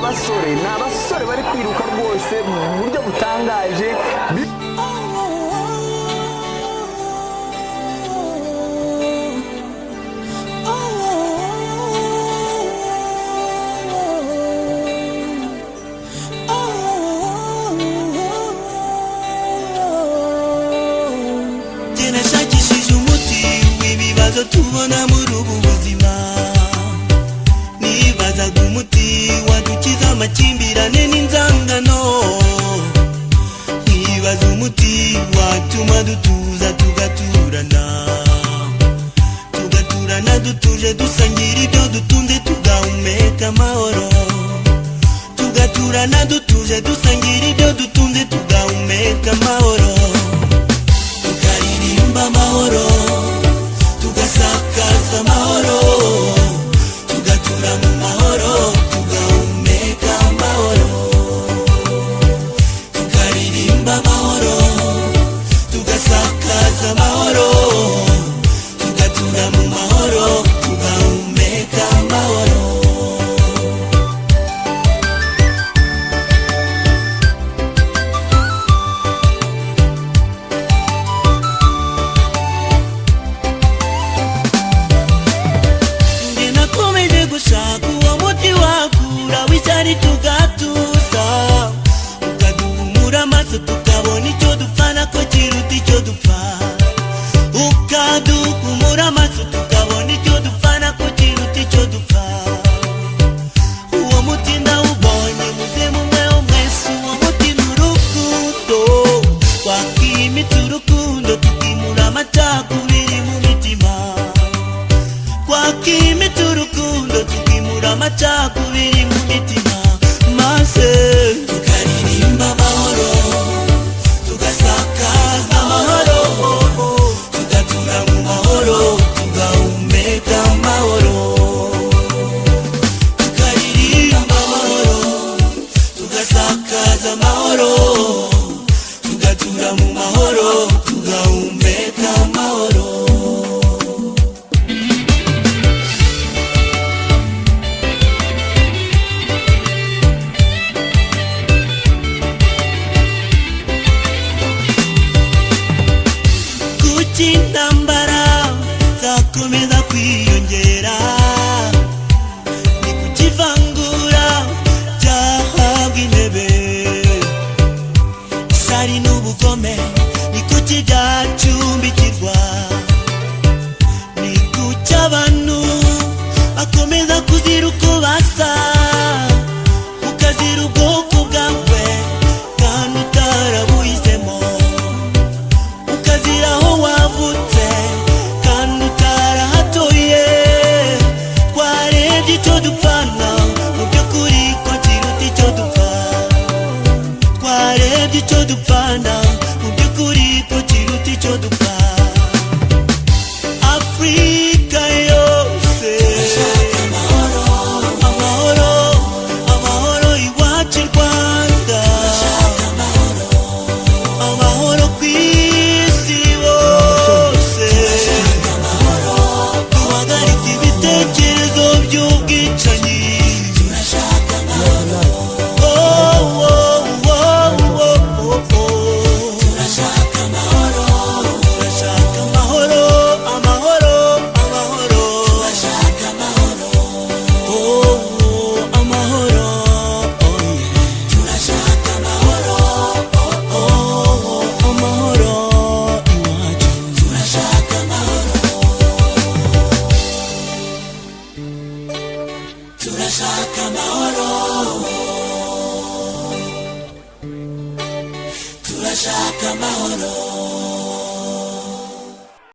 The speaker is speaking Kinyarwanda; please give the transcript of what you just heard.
Abasore ni abasore bari kwiruka rwose mu buryo butangaje. Njye nashakishije umuti w'ibibazo tubona muri ubu buzima. Nibazaga umuti wadukiza amakimbirane n'inzangano, nkibaza umuti watuma dutuza tugaturana, tugaturana dutuje, dusangira ibyo dutunze, tugahumeka amahoro, tugaturana dutuje, dusangira ibyo dutunze, tugahumeka amahoro, tukaririmba amahoro, tugasakaza amahoro, tugatura mu mahoro, tugahumeka amahoro, tukaririmba amahoro, tugasakaza amahoro, tugatura mu mahoro, tugahumeka amahoro. Njye nakomeje gushaka uwo muti wakura w'ishyari tugatuza, ukaduhumura amaso tukabona icyo dupfana ko kiruta icyo dupfa, ukaduhumura amaso tukabona icyo dupfana ko kiruta icyo dupfa. Uwo muti ndawubonye, muze mumwe mwese. Uwo muti ni urukundo. Twakimitse urukundo, tukimura amacakubiri mu mitima. Twakimitse urukundo, tukimura amacakubiri mu mitima, maze tukaririmba amahoro, tugasakaza amahoro, tugatura mu mahoro, tugahumeka amahoro, tukaririmba amahoro, tugasakaza amahoro, tugatura mu mahoro, tugahumeka amahoro. Kuki intambara zakomeza kwiyongera? Ni kuki ivangura ryahabwa intebe, isari n'ubugome? Ni kuki byacumbikirwa? Ni kuki abantu bakomeza kuzira uko basa, ukazira ubwoko bwawe kandi utarabuhisemo, ukazira aho wavutse kandi utarahatuye? Twarebye icyo dupfana mu by'ukuri ko kiruta icyo dupfa. Twarebye icyo dupfana.